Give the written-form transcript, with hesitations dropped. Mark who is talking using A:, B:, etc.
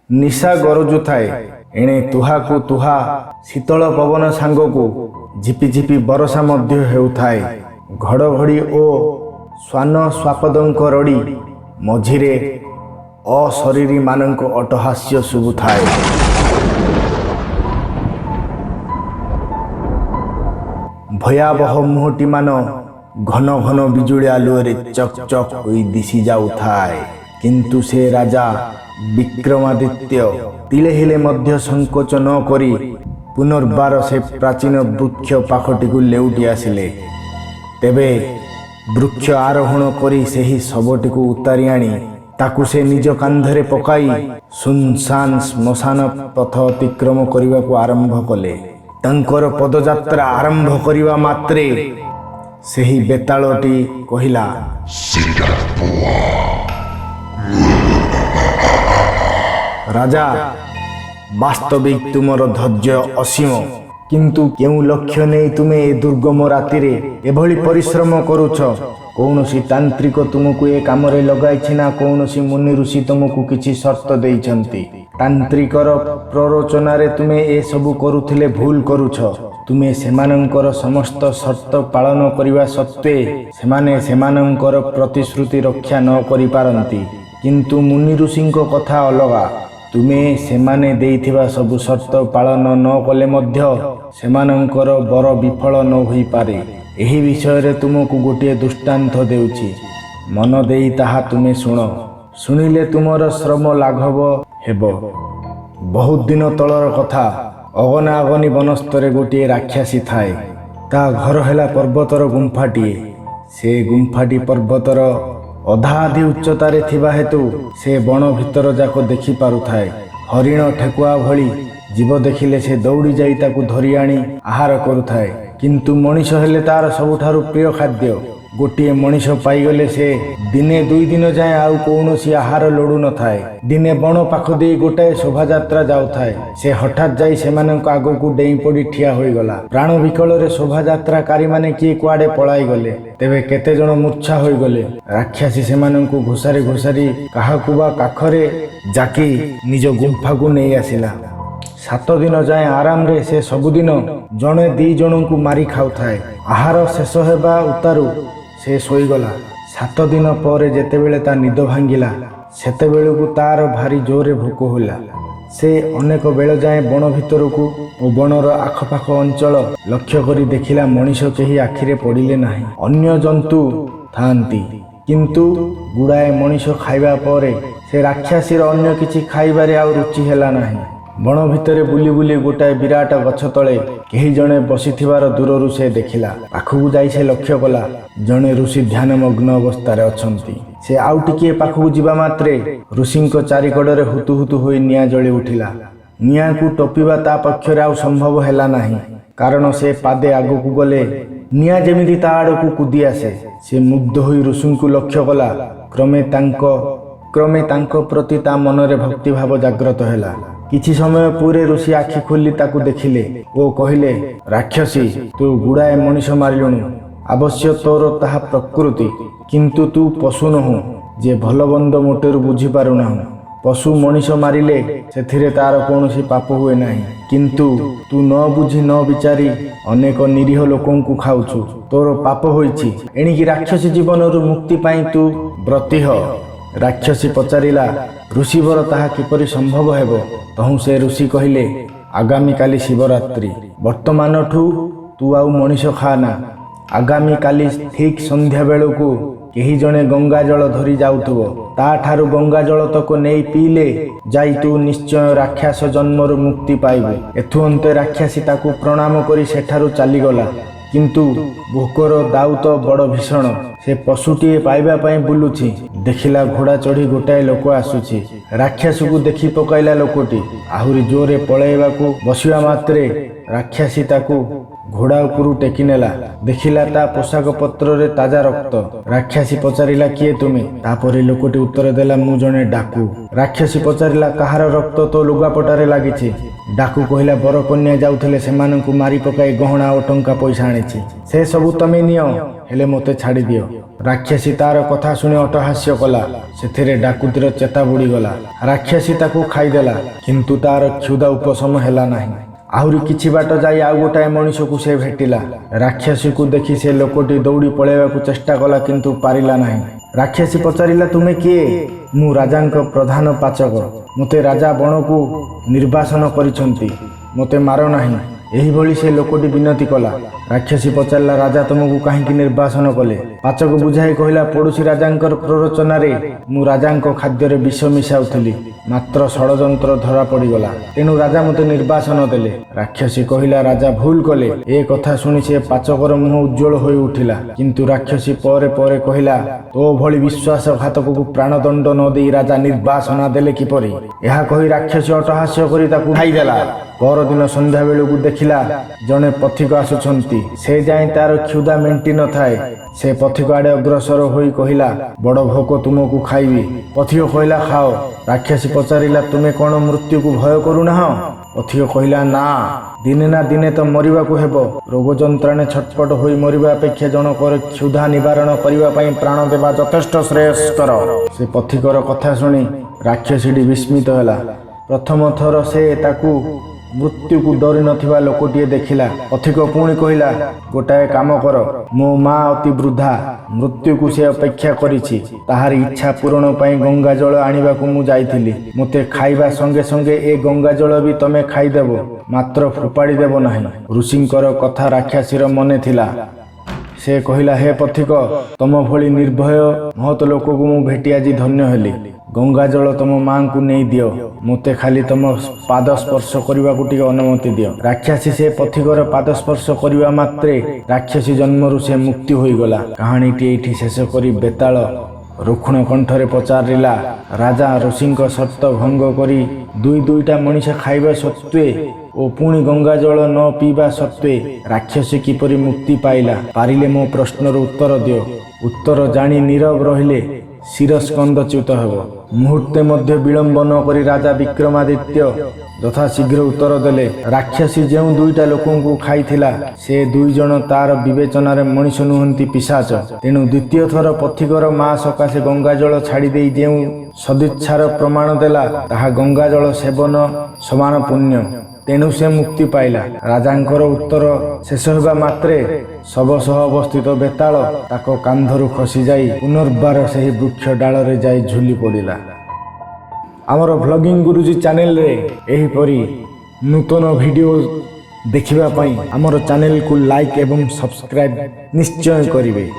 A: ନିଶା ଗରଜୁଥାଏ। ଏଣେ ତୁହାକୁ ତୁହା ଶୀତଳ ପବନ ସାଙ୍ଗକୁ ଝିପିଝିପି ବରଷା ମଧ୍ୟ ହେଉଥାଏ। ଘଡ଼ଘଡ଼ି ଓ ଶ୍ୱାନ ଶ୍ୱାପଦଙ୍କ ରଡ଼ି ମଝିରେ ଅଶରୀରୀମାନଙ୍କ ଅଟ୍ଟହାସ୍ୟ ଶୁଭୁଥାଏ। ଭୟାବହ ମୁହଁଟିମାନ ଘନ ଘନ ବିଜୁଳି ଆଲୁଅରେ ଚକ୍ ଚକ୍ ହୋଇ ଦିଶି ଯାଉଥାଏ। କିନ୍ତୁ ସେ ରାଜା ବିକ୍ରମାଦିତ୍ୟ ତିଳେ ହେଲେ ମଧ୍ୟ ସଂକୋଚ ନ କରି ପୁନର୍ବାର ସେ ପ୍ରାଚୀନ ବୃକ୍ଷ ପାଖଟିକୁ ଲେଉଟି ଆସିଲେ। ତେବେ ବୃକ୍ଷ ଆରୋହଣ କରି ସେହି ଶବଟିକୁ ଉତାରି ଆଣି ତାକୁ ସେ ନିଜ କାନ୍ଧରେ ପକାଇ ସୁନସାନ ଶ୍ମଶାନ ପଥ ଅତିକ୍ରମ କରିବାକୁ ଆରମ୍ଭ କଲେ। ତାଙ୍କର ପଦଯାତ୍ରା ଆରମ୍ଭ କରିବା ମାତ୍ରେ ସେହି ବେତାଳଟି କହିଲା, ରାଜା, ବାସ୍ତବିକ ତୁମର ଧୈର୍ଯ୍ୟ ଅସୀମ। କିନ୍ତୁ କେଉଁ ଲକ୍ଷ୍ୟ ନେଇ ତୁମେ ଏ ଦୁର୍ଗମ ରାତିରେ ଏଭଳି ପରିଶ୍ରମ କରୁଛ? କୌଣସି ତାନ୍ତ୍ରିକ ତୁମକୁ ଏ କାମରେ ଲଗାଇଛି ନା କୌଣସି ମୁନି ଋଷି ତୁମକୁ କିଛି ସର୍ତ୍ତ ଦେଇଛନ୍ତି? ତାନ୍ତ୍ରିକର ପ୍ରରୋଚନାରେ ତୁମେ ଏସବୁ କରୁଥିଲେ ଭୁଲ କରୁଛ। ତୁମେ ସେମାନଙ୍କର ସମସ୍ତ ସର୍ତ୍ତ ପାଳନ କରିବା ସତ୍ତ୍ୱେ ସେମାନେ ସେମାନଙ୍କର ପ୍ରତିଶ୍ରୁତି ରକ୍ଷା ନ କରିପାରନ୍ତି। କିନ୍ତୁ ମୁନି ଋଷିଙ୍କ କଥା ଅଲଗା। ତୁମେ ସେମାନେ ଦେଇଥିବା ସବୁ ସର୍ତ୍ତ ପାଳନ ନ କଲେ ମଧ୍ୟ ସେମାନଙ୍କର ବର ବିଫଳ ନ ହୋଇପାରେ। ଏହି ବିଷୟରେ ତୁମକୁ ଗୋଟିଏ ଦୃଷ୍ଟାନ୍ତ ଦେଉଛି। ମନ ଦେଇ ତାହା ତୁମେ ଶୁଣ। ଶୁଣିଲେ ତୁମର ଶ୍ରମ ଲାଘବ ହେବ। ବହୁତ ଦିନ ତଳର କଥା। ଅଗନାଅଗନି ବନସ୍ତରେ ଗୋଟିଏ ରାକ୍ଷସୀ ଥାଏ। ତା ଘର ହେଲା ପର୍ବତର ଗୁମ୍ଫାଟିଏ। ସେ ଗୁମ୍ଫାଟି ପର୍ବତର ଅଧାଅଧି ଉଚ୍ଚତାରେ ଥିବା ହେତୁ ସେ ବଣ ଭିତର ଯାକ ଦେଖି ପାରୁଥାଏ। ହରିଣ ଠେକୁଆ ଭଳି ଜୀବ ଦେଖିଲେ ସେ ଦୌଡ଼ି ଯାଇ ତାକୁ ଧରି ଆଣି ଆହାର କରୁଥାଏ। କିନ୍ତୁ ମଣିଷ ହେଲେ ତାର ସବୁଠାରୁ ପ୍ରିୟ ଖାଦ୍ୟ। ଗୋଟିଏ ମଣିଷ ପାଇଗଲେ ସେ ଦିନେ ଦୁଇ ଦିନ ଯାଏଁ ଆଉ କୌଣସି ଆହାର ଲୋଡ଼ୁ ନଥାଏ। ଦିନେ ବଣ ପାଖ ଦେଇ ଗୋଟାଏ ଶୋଭାଯାତ୍ରା ଯାଉଥାଏ। ସେ ହଠାତ୍ ଯାଇ ସେମାନଙ୍କ ଆଗକୁ ଡେଇଁ ପଡ଼ି ଠିଆ ହୋଇଗଲା। ପ୍ରାଣ ବିକଳରେ ଶୋଭାଯାତ୍ରାକାରୀମାନେ କିଏ କୁଆଡ଼େ ପଳାଇଗଲେ। ତେବେ କେତେଜଣ ମୂର୍ଚ୍ଛା ହୋଇଗଲେ। ରାକ୍ଷସୀ ସେମାନଙ୍କୁ ଘୋଷାରି ଘୋଷାରି କାହାକୁ ବା କାଖରେ ଜାକି ନିଜ ଗୁମ୍ଫାକୁ ନେଇ ଆସିଲା। 7 ଦିନ ଯାଏଁ ଆରାମରେ ସେ ସବୁଦିନ ଜଣେ ଦି ଜଣଙ୍କୁ ମାରି ଖାଉଥାଏ। ଆହାର ଶେଷ ହେବା ଉତ୍ତାରୁ ସେ ଶୋଇଗଲା। 7 ଦିନ ପରେ ଯେତେବେଳେ ତା ନିଦ ଭାଙ୍ଗିଲା, ସେତେବେଳକୁ ତାର ଭାରି ଜୋରରେ ଭୋକ ହେଲା। ସେ ଅନେକ ବେଳ ଯାଏଁ ବଣ ଭିତରକୁ ଓ ବଣର ଆଖପାଖ ଅଞ୍ଚଳ ଲକ୍ଷ୍ୟ କରି ଦେଖିଲା, ମଣିଷ କେହି ଆଖିରେ ପଡ଼ିଲେ ନାହିଁ। ଅନ୍ୟ ଜନ୍ତୁ ଥାଆନ୍ତି, କିନ୍ତୁ ଗୁଡ଼ାଏ ମଣିଷ ଖାଇବା ପରେ ସେ ରାକ୍ଷସୀର ଅନ୍ୟ କିଛି ଖାଇବାରେ ଆଉ ରୁଚି ହେଲା ନାହିଁ। ବଣ ଭିତରେ ବୁଲି ବୁଲି ଗୋଟାଏ ବିରାଟ ଗଛ ତଳେ କେହି ଜଣେ ବସିଥିବାର ଦୂରରୁ ସେ ଦେଖିଲା। ପାଖକୁ ଯାଇ ସେ ଲକ୍ଷ୍ୟ କଲା, ଜଣେ ଋଷି ଧ୍ୟାନମଗ୍ନ ଅବସ୍ଥାରେ ଅଛନ୍ତି। ସେ ଆଉ ଟିକିଏ ପାଖକୁ ଯିବା ମାତ୍ରେ ଋଷିଙ୍କ ଚାରିକଡ଼ରେ ହୁତୁ ହୁତୁ ହୋଇ ନିଆଁ ଜଳି ଉଠିଲା। ନିଆଁକୁ ଟପିବା ତା ପକ୍ଷରେ ଆଉ ସମ୍ଭବ ହେଲା ନାହିଁ, କାରଣ ସେ ପାଦେ ଆଗକୁ ଗଲେ ନିଆଁ ଯେମିତି ତା ଆଡ଼କୁ କୁଦି ଆସେ। ସେ ମୁଗ୍ଧ ହୋଇ ଋଷିଙ୍କୁ ଲକ୍ଷ୍ୟ କଲା। କ୍ରମେ ତାଙ୍କ ପ୍ରତି ତା ମନରେ ଭକ୍ତିଭାବ ଜାଗ୍ରତ ହେଲା। କିଛି ସମୟ ପରେ ଋଷି ଆଖି ଖୋଲି ତାକୁ ଦେଖିଲେ ଓ କହିଲେ, ରାକ୍ଷସୀ, ତୁ ଗୁଡ଼ାଏ ମଣିଷ ମାରିଲୁଣୁ। ଅବଶ୍ୟ ତୋର ତାହା ପ୍ରକୃତି, କିନ୍ତୁ ତୁ ପଶୁ ନୋହୁଁ ଯେ ଭଲ ମନ୍ଦ ମୋଟେରୁ ବୁଝିପାରୁନାହୁଁ। ପଶୁ ମଣିଷ ମାରିଲେ ସେଥିରେ ତାର କୌଣସି ପାପ ହୁଏ ନାହିଁ, କିନ୍ତୁ ତୁ ନ ବୁଝି ନ ବିଚାରି ଅନେକ ନିରୀହ ଲୋକଙ୍କୁ ଖାଉଛୁ। ତୋର ପାପ ହୋଇଛି। ଏଣିକି ରାକ୍ଷସୀ ଜୀବନରୁ ମୁକ୍ତି ପାଇଁ ତୁ ବ୍ରତୀ ହ। ରାକ୍ଷସୀ ପଚାରିଲା, ଋଷିବର, ତାହା କିପରି ସମ୍ଭବ ହେବ? ତହୁଁ ସେ ଋଷି କହିଲେ, ଆଗାମୀ କାଲି ଶିବରାତ୍ରି। ବର୍ତ୍ତମାନଠୁ ତୁ ଆଉ ମଣିଷ ଖା ନା। ଆଗାମୀ କାଲି ଠିକ୍ ସନ୍ଧ୍ୟା ବେଳକୁ କେହି ଜଣେ ଗଙ୍ଗା ଜଳ ଧରି ଯାଉଥିବ। ତାଠାରୁ ଗଙ୍ଗା ଜଳ ତକ ନେଇ ପିଇଲେ ଯାଇ ତୁ ନିଶ୍ଚୟ ରାକ୍ଷସ ଜନ୍ମରୁ ମୁକ୍ତି ପାଇବୁ। ଏଥୁ ଅନ୍ତେ ରାକ୍ଷସୀ ତାକୁ ପ୍ରଣାମ କରି ସେଠାରୁ ଚାଲିଗଲା। କିନ୍ତୁ ଭୋକର ଦାଉ ତ ବଡ଼ ଭୀଷଣ। ସେ ପଶୁଟିଏ ପାଇବା ପାଇଁ ବୁଲୁଛି। ଦେଖିଲା ଘୋଡ଼ା ଚଢ଼ି ଗୋଟାଏ ଲୋକ ଆସୁଛି। ରାକ୍ଷସକୁ ଦେଖି ପକାଇଲା ଲୋକଟି। ଆହୁରି ଜୋରରେ ପଳାଇବାକୁ ବସିବା ମାତ୍ରେ ରାକ୍ଷସୀ ତାକୁ ଘୋଡ଼ା ଉପରୁ ଟେକି ନେଲା। ଦେଖିଲା, ତା ପୋଷାକ ପତ୍ରରେ ତାଜା ରକ୍ତ। ରାକ୍ଷସୀ ପଚାରିଲା, "କିଏ ତୁମେ?" ତାପରେ ଲୋକଟି ଉତ୍ତର ଦେଲା, "ମୁଁ ଜଣେ ଡାକୁ।" ରାକ୍ଷସୀ ପଚାରିଲା, "କାହାର ରକ୍ତ ତୋ ଲୁଗାପଟାରେ ଲାଗିଛି?" ଡାକୁ କହିଲା, "ବରକନ୍ୟା ଯାଉଥିଲେ, ସେମାନଙ୍କୁ ମାରି ପକାଇ ଗହଣା ଓ ଟଙ୍କା ପଇସା ଆଣିଛି। ସେ ସବୁ ତମେ ନିଅ, ହେଲେ ମୋତେ ଛାଡ଼ିଦିଅ।" ରାକ୍ଷସୀ ତାର କଥା ଶୁଣି ଅଟହାସ୍ୟ କଲା। ସେଥିରେ ଡାକୁଟିର ଚେତା ବୁଡ଼ିଗଲା। ରାକ୍ଷସୀ ତାକୁ ଖାଇଦେଲା, କିନ୍ତୁ ତାର କ୍ଷୁଧା ଉପଶମ ହେଲା ନାହିଁ। ଆହୁରି କିଛି ବାଟ ଯାଇ ଆଉ ଗୋଟାଏ ମଣିଷକୁ ସେ ଭେଟିଲା। ରାକ୍ଷସୀକୁ ଦେଖି ସେ ଲୋକଟି ଦୌଡ଼ି ପଳାଇବାକୁ ଚେଷ୍ଟା କଲା, କିନ୍ତୁ ପାରିଲା ନାହିଁ। ରାକ୍ଷସୀ ପଚାରିଲା, "ତୁମେ କିଏ?" "ମୁଁ ରାଜାଙ୍କ ପ୍ରଧାନ ପାଚକ। ମୋତେ ରାଜା ବଣକୁ ନିର୍ବାସନ କରିଛନ୍ତି। ମୋତେ ମାର ନାହିଁ।" ଏହିଭଳି ସେ ଲୋକଟି ବିନତି କଲା। ରାକ୍ଷସୀ ପଚାରିଲା, "ରାଜା ତୁମକୁ କାହିଁକି ନିର୍ବାସନ କଲେ?" ପାଚକ ବୁଝାଇ କହିଲା, "ପଡ଼ୋଶୀ ରାଜାଙ୍କର ପ୍ରରୋଚନାରେ ମୁଁ ରାଜାଙ୍କ ଖାଦ୍ୟରେ ବିଷ ମିଶାଉଥିଲି। ମାତ୍ର ଷଡ଼ଯନ୍ତ୍ର ଧରା ପଡ଼ିଗଲା। ତେଣୁ ରାଜା ମୋତେ ନିର୍ବାସନ ଦେଲେ।" ରାକ୍ଷସୀ କହିଲା, "ରାଜା ଭୁଲ କଲେ।" ଏ କଥା ଶୁଣି ସେ ପାଚକର ମୁହଁ ଉଜ୍ଜ୍ୱଳ ହୋଇ ଉଠିଲା। କିନ୍ତୁ ରାକ୍ଷସୀ ପରେ ପରେ କହିଲା, "ତୋ ଭଳି ବିଶ୍ୱାସଘାତକକୁ ପ୍ରାଣଦଣ୍ଡ ନ ଦେଇ ରାଜା ନିର୍ବାସନା ଦେଲେ କିପରି?" ଏହା କହି ରାକ୍ଷସୀ ଅଟହାସ୍ୟ କରି ତାକୁ ଖାଇଦେଲା। ପରଦିନ ସନ୍ଧ୍ୟା ବେଳକୁ ଦେଖିଲା, ଜଣେ ପଥିକ ଆସୁଛନ୍ତି। ସେ ଯାଏଁ ତାର କ୍ଷୁଧା ମେଣ୍ଟି ନଥାଏ। ସେ ପଥିକ ଆଡ଼େ ଅଗ୍ରସର ହୋଇ କହିଲା, "ବଡ଼ ଭୋକ, ତୁମକୁ ଖାଇବି।" ପଥିକ କହିଲା, "ଖାଅ।" ରାକ୍ଷସୀ ପଚାରିଲା, "ତୁମେ କ'ଣ ମୃତ୍ୟୁକୁ ଭୟ କରୁନାହଁ?" ପଥିକ କହିଲା, "ନା, ଦିନେ ନା ଦିନେ ତ ମରିବାକୁ ହେବ। ରୋଗ ଯନ୍ତ୍ରଣାରେ ଛଟପଟ ହୋଇ ମରିବା ଅପେକ୍ଷା ଜଣକର କ୍ଷୁଧା ନିବାରଣ କରିବା ପାଇଁ ପ୍ରାଣ ଦେବା ଯଥେଷ୍ଟ ଶ୍ରେୟସ୍କର।" ସେ ପଥିକର କଥା ଶୁଣି ରାକ୍ଷସୀଟି ବିସ୍ମିତ ହେଲା। ପ୍ରଥମ ଥର ସେ ତାକୁ ମୃତ୍ୟୁକୁ ଡରି ନଥିବା ଲୋକଟିଏ ଦେଖିଲା। ପଥିକ ପୁଣି କହିଲା, "ଗୋଟାଏ କାମ କର। ମୋ ମା ଅତି ବୃଦ୍ଧା। ମୃତ୍ୟୁକୁ ସେ ଅପେକ୍ଷା କରିଛି। ତାହାରି ଇଚ୍ଛା ପୂରଣ ପାଇଁ ଗଙ୍ଗା ଜଳ ଆଣିବାକୁ ମୁଁ ଯାଇଥିଲି। ମୋତେ ଖାଇବା ସଙ୍ଗେ ସଙ୍ଗେ ଏ ଗଙ୍ଗା ଜଳ ବି ତମେ ଖାଇଦେବ, ମାତ୍ର ଫୋପାଡ଼ି ଦେବ ନାହିଁ।" ଋଷିଙ୍କର କଥା ରାକ୍ଷସୀର ମନେ ଥିଲା। ସେ କହିଲା, "ହେ ପଥିକ, ତମ ଭଳି ନିର୍ଭୟ ମହତ ଲୋକକୁ ମୁଁ ଭେଟି ଆଜି ଧନ୍ୟ ହେଲି। ଗଙ୍ଗା ଜଳ ତମ ମାଙ୍କୁ ନେଇ ଦିଅ। ମୋତେ ଖାଲି ତମ ପାଦ ସ୍ପର୍ଶ କରିବାକୁ ଟିକେ ଅନୁମତି ଦିଅ।" ରାକ୍ଷସୀ ସେ ପଥିକର ପାଦ ସ୍ପର୍ଶ କରିବା ମାତ୍ରେ ରାକ୍ଷସୀ ଜନ୍ମରୁ ସେ ମୁକ୍ତି ହୋଇଗଲା। କାହାଣୀଟି ଏଇଠି ଶେଷ କରି ବେତାଳ ରୁକ୍ଷ କଣ୍ଠରେ ପଚାରିଲା, "ରାଜା ଋଷିଙ୍କ ସର୍ତ୍ତ ଭଙ୍ଗ କରି ଦୁଇ ଦୁଇଟା ମଣିଷ ଖାଇବା ସତ୍ତ୍ୱେ ଓ ପୁଣି ଗଙ୍ଗା ଜଳ ନ ପିଇବା ସତ୍ତ୍ୱେ ରାକ୍ଷସୀ କିପରି ମୁକ୍ତି ପାଇଲା? ପାରିଲେ ମୋ ପ୍ରଶ୍ନର ଉତ୍ତର ଦିଅ। ଉତ୍ତର ଜାଣି ନୀରବ ରହିଲେ ଶିରସ୍କନ୍ଧଚ୍ୟୁତ ହେବ।" ମୁହୂର୍ତ୍ତେ ମଧ୍ୟ ବିଳମ୍ବ ନ କରି ରାଜା ବିକ୍ରମାଦିତ୍ୟ ଯଥାଶୀଘ୍ର ଉତ୍ତର ଦେଲେ, "ରାକ୍ଷସୀ ଯେଉଁ ଦୁଇଟା ଲୋକଙ୍କୁ ଖାଇଥିଲା, ସେ ଦୁଇ ଜଣ ତାର ବିବେଚନାରେ ମଣିଷ ନୁହନ୍ତି, ପିଶାଚ। ତେଣୁ ଦ୍ୱିତୀୟ ଥର ପଥିକର ମା ସକାଶେ ଗଙ୍ଗାଜଳ ଛାଡ଼ିଦେଇ ଯେଉଁ ସଦିଚ୍ଛାର ପ୍ରମାଣ ଦେଲା, ତାହା ଗଙ୍ଗାଜଳ ସେବନ ସମାନ ପୁଣ୍ୟ। ତେଣୁ ସେ ମୁକ୍ତି ପାଇଲା।" ରାଜାଙ୍କର ଉତ୍ତର ଶେଷ ହେବା ମାତ୍ରେ ଶବ ସହ ଅବସ୍ଥିତ ବେତାଳ ତାଙ୍କ କାନ୍ଧରୁ ଖସିଯାଇ ପୁନର୍ବାର ସେହି ବୃକ୍ଷ ଡାଳରେ ଯାଇ ଝୁଲି ପଡ଼ିଲା। ଆମର ଭ୍ଲଗିଂ ଗୁରୁଜୀ ଚ୍ୟାନେଲରେ ଏହିପରି ନୂତନ ଭିଡ଼ିଓ ଦେଖିବା ପାଇଁ ଆମର ଚ୍ୟାନେଲକୁ ଲାଇକ୍ ଏବଂ ସବସ୍କ୍ରାଇବ୍ ନିଶ୍ଚୟ କରିବେ।